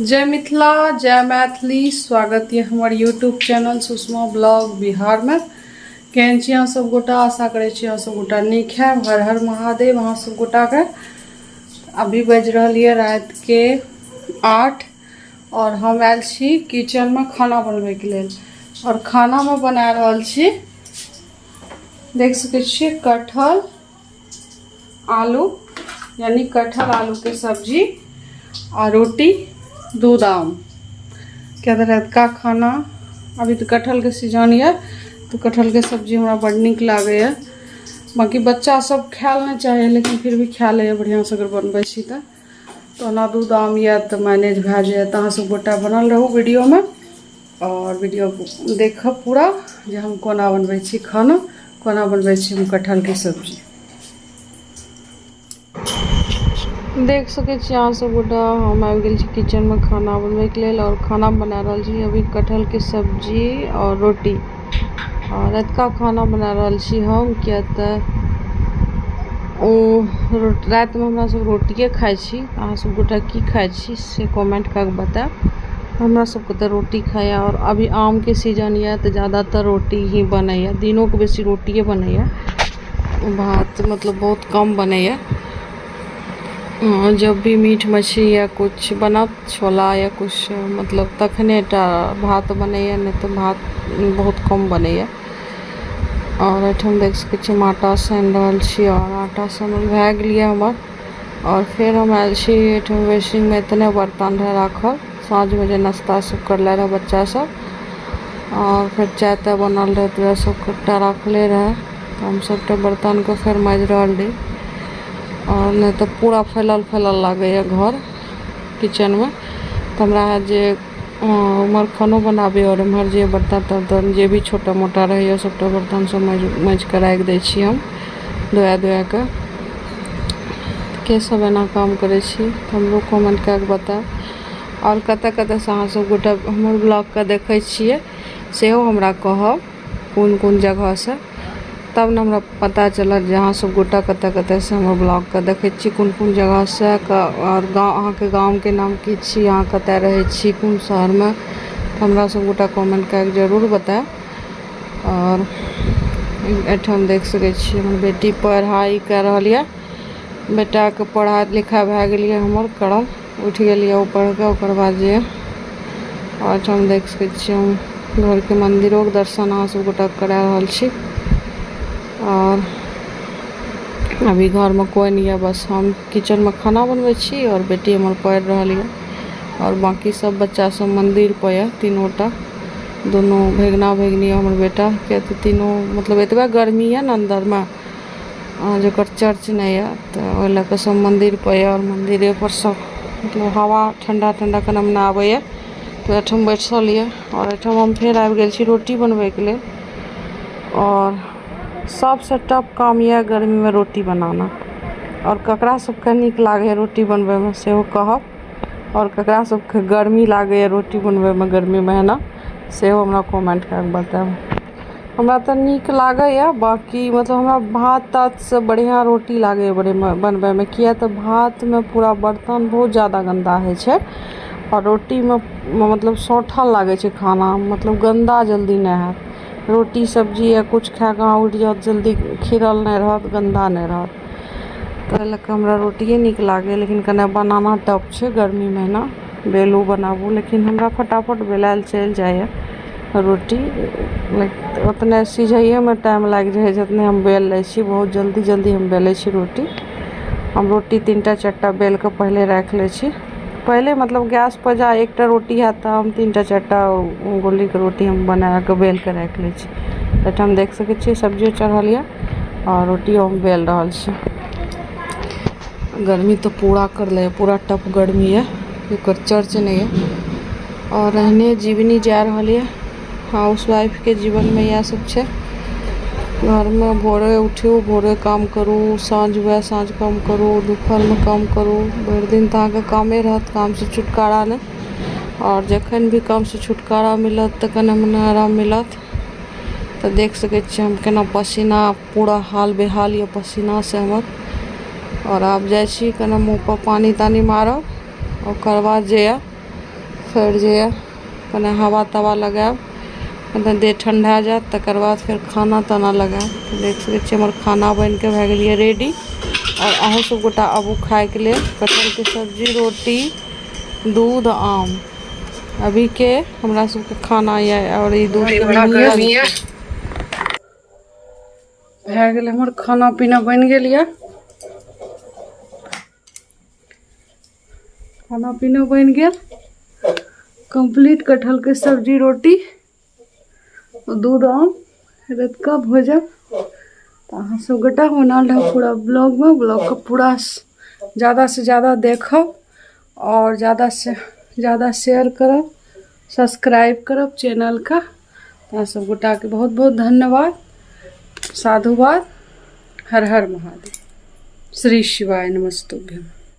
जय मिथिला जय मैथिली। स्वागत ये हमर YouTube channel Sushma blog Bihar में। केहन छी अहाँ सब गोटा? आशा करै छी अहाँ सब गोटा नीक है। हर हर महादेव अहाँ सब गोटा के। अभी बज रहल ये रात के 8 और हम आयल छी किचन में खाना बनबै के लेल और खाना में बना रहल छी, देख सकै छियै कटहल आलू, यानी कटहल आलू के सब्जी और रोटी दूध आम। क्या तऽ रातका खाना, अभी तऽ कटहल के सीजन यऽ तो कटहल के सब्जी हमरा बड़ नीक लागैए। बाकी बच्चा सब खायल नहि चाहैए, लेकिन फिर भी खा लैए बढ़िआँसँ अगर बनबै छी तऽ। तऽ ओना दूध आम यऽ तऽ मैनेज भए जायत। अहाँ सब गोटा बनल रहू वीडियोमे और वीडियो देखब पूरा जे हम कोना बनबै छी खाना, कोना बनबै छी हम कटहलके सब्जी। देख सकै छी अहाँ सब गोटा, हम आबि गेल छी किचनमे खाना बनबैके लेल और खाना बना रहल छी अभी कटहलके सब्जी और रोटी। और रातिका खाना बना रहल छी हम, किया तऽ ओ रातिमे हमरा सब रोटिए खाइ छी। अहाँ सब गोटा की खाइ छी से कमेंट कऽ के बतायब। हमरा सबके तऽ रोटी खाइए और अभी आमके सीजन यऽ तऽ ज़्यादातर रोटी ही बनैए, दिनोके बेसी रोटिए बनैए, भात मतलब बहुत कम बनैए। जब भी मीट मछली या कुछ बनत, छोला या कुछ मतलब, तखने टा भात बनैए, नहि तऽ भात बहुत कम बनैए। आओर एहिठाम देख सकै छी हम आटा सानि रहल छी आओर आटा सानल भए गेल यऽ हमर। आओर फेर हम आयल छी एहिठाम बेसिनमे एतने बर्तन रहै राखल, साँझमे जे नाश्ता सब करले रहै बच्चा सब आओर फेर चाय ताय बनल रहै तऽ वएह सब सबटा राखले रहै। तऽ हम सबटा बर्तनके फेर माजि रहल रही आओर नहि तऽ पूरा फैलल फैलल लागैए घर किचनमे। तऽ हमरा हैत जे उम्हर खानो बनाबी आओर एम्हर जे बर्तन तर्तन जे भी छोटा मोटा रहैए सबटा बर्तन सब माजि माजिके राखि दै छी हम धोआ धोआ कऽ। के सब एना काम करै छी हमरो कमेंट कए कऽ बतायब। आओर कतऽ कतऽसँ अहाँ सब गोटा हमर ब्लॉगके देखै छियै सेहो हमरा कहब, कोन कोन जगहसँ, तब ने हमरा पता चलत जे अहाँ सब गोटा कतऽ कतऽसँ हमर ब्लॉगके देखै छी, कोन कोन जगहसँ। आओर गाँव, अहाँके गामके नाम की छी, अहाँ कतऽ रहै छी, कोन शहरमे, हमरा सब गोटा कमेंट कए कऽ जरूर बतायब। आओर एहिठाम देख सकै छी हमर बेटी पढ़ाइ कए रहल यऽ। बेटाके पढ़ाइ लिखाइ भए गेल यऽ हमर, करल उठि गेल यऽ ओ पढ़िकऽ। ओकर बाद जे आओर एहिठाम देख सकै छियै हम घरके मन्दिरोके दर्शन अहाँ सब गोटाके करा रहल छी। आओर अभी घरमे कोइ नहि यऽ, बस हम किचनमे खाना बनबै छी आओर बेटी हमर पढ़ि रहल यऽ आओर बाँकी सब बच्चा सब मन्दिर पर यऽ, तीनोटा दुनू भगिना भगिनी हमर बेटा, किया तऽ तीनू मतलब एतबा गर्मी यऽ ने अन्दरमे जकर चर्च नहि यऽ, तऽ ओहि लऽ कऽ सब मन्दिर पर यऽ। आओर मन्दिरे पर सब मतलब हवा ठण्डा ठण्डा कने मने आबैए तऽ एहिठाम बैसल यऽ। आओर एहिठाम हम फेर आबि गेल छी रोटी बनबैके लेल। आओर सबसँ टफ काम यऽ गर्मीमे रोटी बनाना। आओर ककरा सबके नीक लागैए रोटी बनबैमे सेहो कहब, आओर ककरा सबके गर्मी लागैए रोटी बनबैमे गर्मी महिना सेहो हमरा कमेंट कए कऽ बतायब। हमरा तऽ नीक लागैए, बाँकी मतलब हमरा भात तात से बढ़िआँ रोटी लागैए बनबैमे, किए तऽ भातमे पूरा बर्तन बहुत ज्यादा गन्दा होइ छै आओर रोटीमे मतलब सौंठल लागै छै खाना, मतलब गन्दा जल्दी नहि हैत। रोटी सब्जी या किछु खाए कऽ अहाँ उठि जाउ तऽ जल्दी खिरल नहि रहत, गन्दा नहि रहत। तऽ एहि लऽ कऽ हमरा रोटिए नीक लागैए, लेकिन कने बनाना टफ छै गर्मी महिना, बेलू बनाबू, लेकिन हमरा फटाफट बेलायल चलि जाइए रोटी। ओतने सिझैएमे टाइम लागि जाइ छै जितने हम बेल लै छी। बहुत जल्दी जल्दी हम बेलै छी रोटी। हम रोटी 3टा 4टा बेलके पहिले राखि लै छी पहिले, मतलब गैसपर जा एकटा रोटी हैत तऽ हम 3टा 4टा गोलीके रोटी हम बनाकऽ बेलके राखि लै छी। एहिठाम देख सकै छियै सब्जियो चढ़ल यऽ आओर रोटियो हम बेल रहल छी। गर्मी तऽ पूरा करले यऽ, पूरा टफ गर्मी यऽ, एकर चर्च नहि यऽ। आओर एहने जीवनी जा रहल यऽ, हाउस वाइफके जीवनमे इएह सब छै। घरमे भोरे उठू, भोरे काम करू, साँझ हुए साँझ काम करू, दुपहरमे काम करू, भरि दिन तऽ अहाँके कामे रहत, कामसँ छुटकारा नहि। आओर जखन भी कामसँ छुटकारा मिलत तऽ कने मने आराम मिलत। तऽ देख सकै छियै हम केना पसीना पूरा हाल बेहाल यऽ पसीनासँ हमर। आओर आब जाइ छी कने मुँहपर पानि तानि मारब, ओकर बाद जे यऽ सड़ि जाइए। कने हवा तवा लगायब, कने देह ठण्डा जायत, तकर बाद फेर खाना ताना लगायब। देख सकै छियै, हमर खाना बनिके भए गेल यऽ रेडी। आओर अहूँ सब गोटा आबू खायके लेल। कटहरके सब्जी, रोटी, दूध, आम अभीके हमरा सबके खाना यऽ। आओर ई दूधके बड़ा गर्मी यऽ। भए गेल, हमर खाना पीना बनि गेल यऽ। खाना पीना बनि गेल कम्प्लीट। कटहलके सब्जी, रोटी, दूध, आम, रतुका भोजन। तऽ अहाँ सब गोटा बनल रहब पूरा ब्लॉगमे। ब्लॉगके पूरा ज़्यादासँ ज़्यादा देखब आओर ज़्यादासँ ज़्यादा शेयर करब, सब्सक्राइब करब चैनलके। अहाँ सब गोटाके बहुत बहुत धन्यवाद, साधुवाद। हर हर महादेव, श्री शिवाय नमस्तुभ्यम।